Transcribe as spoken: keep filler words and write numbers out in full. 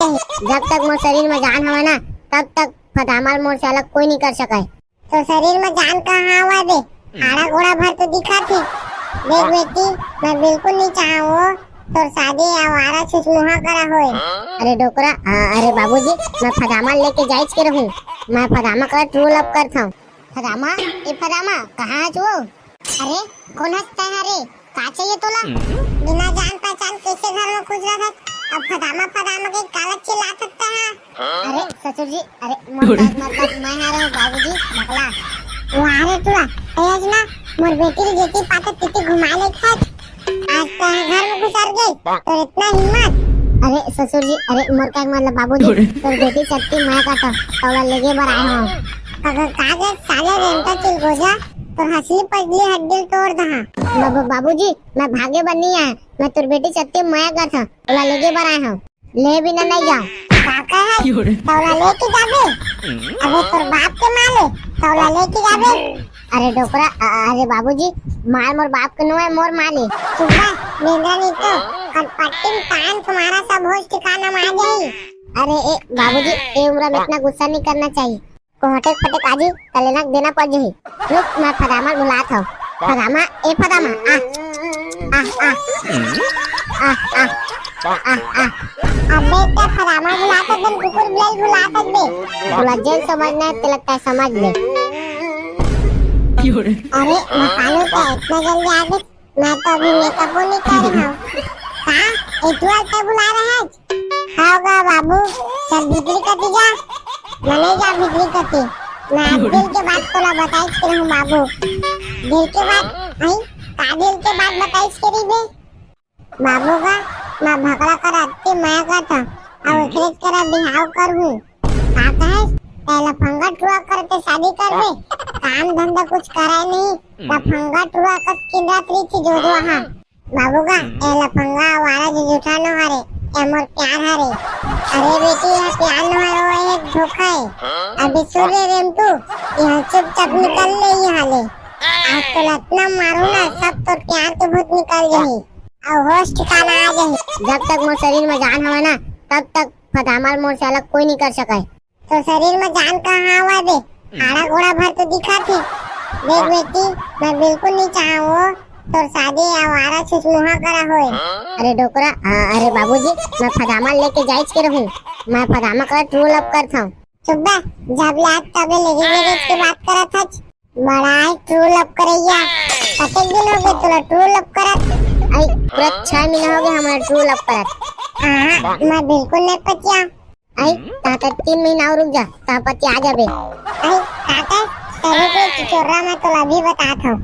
जब तक मोर शरीर में जान हवय ना, तब तक फदामा ल मोर से अलग कोई नहीं कर सकय। तोर शरीर में जान कहाँ हवय बे? आड़ा गोड़ा भर तो दिखत हे। देख बेटी, मैं बिल्कुल नहीं चाहूँ तोर शादी आवारा छुछमुहा करा होए। अरे डोकरा, आ, अरे बाबूजी, मैं फदामा लेके जाइच के रहूं। मैं फदामा करा true love करथंव। फदामा, ए फदामा, कहाँ हस वो? अरे, कोन हस तैं ह रे? का चाहिए तोला? बिना जान पहचान कैसे घर में घुस रहा था? अब फदामा फदामा के काला चिल्ला सकता है। अरे ससुर जी, अरे मोर बात, मोर बात, मैं आ रहा हूँ बाबूजी, बकला। वाह रे टुरा, ए अजना, मोर बेटी रे जेती पाता तेती घुमा ले खत। आज तैं घर में घुसर गई, तोर इतना हिम्मत? अरे ससुर जी, अरे मोर का मतलब बाबूजी, तोर बेटी सत्ती मैं का तो तौला लेगे बर आए हो। का, का, का के साले रेंटा चिलगोजा, तोर हसली पजली हड्डी तोड़ दहा। बाबू, बाबूजी, मैं भागे बर नहीं आया, मैं तोर बेटी सत्ती मैं का था तौला लेगे बर आए हो। ले बिना नहीं जाओ। का कहे? तौला लेके जाबे? अबे तोर बाप के माले, तौला लेके जाबे? अरे डोकरा, अ-, अरे बाबूजी, माल मोर बाप के नो है, मोर माले। चुप बे, बेंदरा नहीं तो, कटपट्टी में कान तुम्हारा सब होश ठिकाना में आ जाई। अरे ए बाबूजी, ए उम्र में इतना गुस्सा नहीं करना चाहिए। कोहटे फटे काजी, तले ना देना पड़ जाही। रुक, मैं फदामा बुलात हूँ। फदामा, ए फदामा, आ, आ, आ, आ, आ, आ, आ। अबे ते फदामा बुलात हस, कुकुर बिलाई बुलात हस बे। तोला जेन समझना है, ते लगता है समझ ले। अरे, मकालू तो इतना जल्दी आ गए, मैं तो अभी मेकअप नहीं करे हूँ। का? एतुआ ते बुला रहे हैं? हाँ गा बाबू, चल भीतरी कती जा। मैं नहीं जा भीतरी कती। मैं आप दिल के बात तोला बताइस के रहूं बाबू। दिल के बात, नहीं, का दिल के बात बताइस के रही बे? बाबू का, मैं भकला कर अत्ती मया करता, अब एकरेज करा बिहाव कर हूँ। का कहेस? ते लफंगा टुरा करके शादी करबे? काम धंधा कुछ करे नहीं, लफंगा टुरा कस किंदत रही थी जो जो हाँ। बाबू का, ए लफंगा आवारा जो जूठा नो हरे, ए मोर प्यार हरे। अरे बेटी, यह प्यार नो हरे, वो एक धोखा है। अभी सुन रे रेमटू, यहाँ चुपचाप निकल ले यहाँ ले। आज तो लतना मारू ना, सब तो प्यार के भूत निकल जाही। अब होश ठिकाना आ जाही। जब तक मोर शरीर में जान हवे ना, तब तक फदामा ल मोर से अलग कोई नहीं कर सके। तो शरीर में जान कहाँ हवे बे? आड़ा गोड़ा भर तो दिखत हे। देख बेटी, मैं बिल्कुल नहीं चाहूँ तोर शादी आवारा छुछमुहा करा होए। अरे डोकरा, आ, अरे बाबूजी, मैं फदामा लेके जाइच के रहूं। मैं फदामा करा true love करथंव। चुप बे, जब ले आज तबे लेके गेरेज के बात करत हच। बड़ा है true love करैया। कतेक दिन हो गए तोला true love करत? आई, पूरा छह महीना हो गए हमारा true love करत। हाँ, मैं बिल्कुल नहीं पतिया। आई, ता तक तीन महीना और रुक जा, ता पति आ जाबे। आई, काका, तेरे को चिचोरा मैं तोला अभी बतात हूँ।